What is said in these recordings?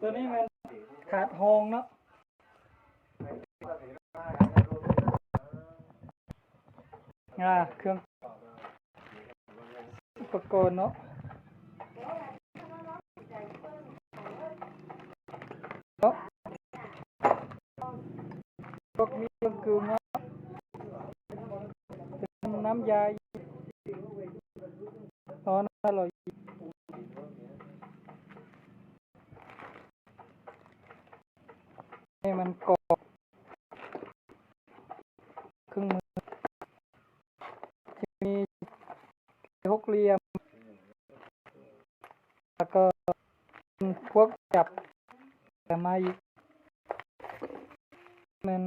ຕົວນີ້ແມ່ນຖາດຮອງເນາະ ອ່າ ເຄື່ອງ ອຸປະກອນເນາະ ເນາະ ພວກມີເຄື່ອງດື່ມເນາະ ເປັນນ້ຳຢາ ອໍ ນ້ຳຢາຫຼໍ່ ໃຫ້ມັນກອບເຄື່ອງມື ຈະມີຫົກຫຼ່ຽມ ແລ້ວກໍພວກຈັບ ແລ້ວມາອີກ ແມ່ນ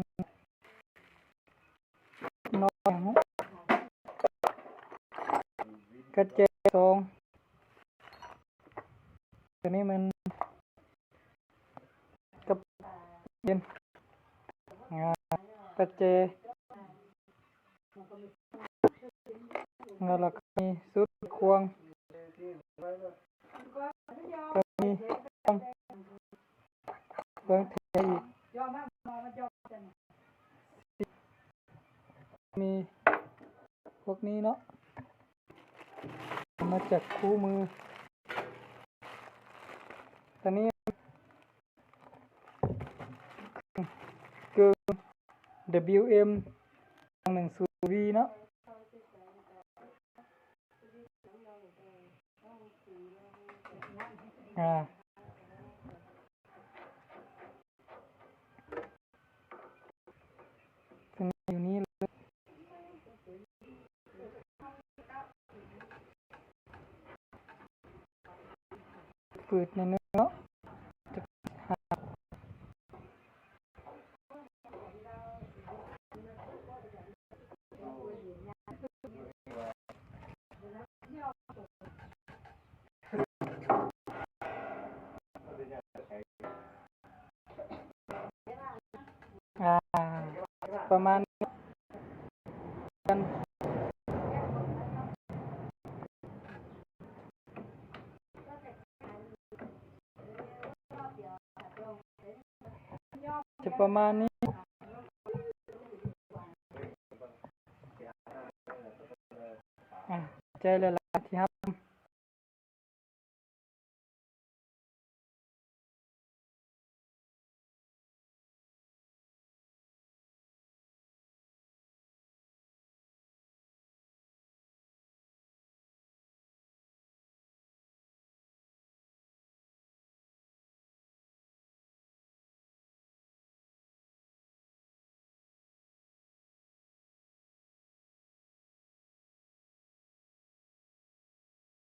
ນ້ອຍ ກະແຈສອງ ຕົວນີ້ແມ່ນ ກັບເຢັນ ອ່າ ປະແຈ ແລ້ວກໍມີຊຸດຄວງ ກໍມີເຄື່ອງແຖມອີກ ມີພວກນີ້ເນາະ ມາຈາກຄູ່ມື ຕອນນີ້ ເກີນ WM ໜຶ່ງສູນ V ເນາະ ອ່າ ຂຶ້ນຢູ່ນີ້ເລີຍ ຝືດໜ້ອຍໜຶ່ງເນາະ ອ່າ ປະມານນີ້ ຈະປະມານນີ້ ອ່າ ໃຈຫຼາຍໆ ທີ່ເຮົ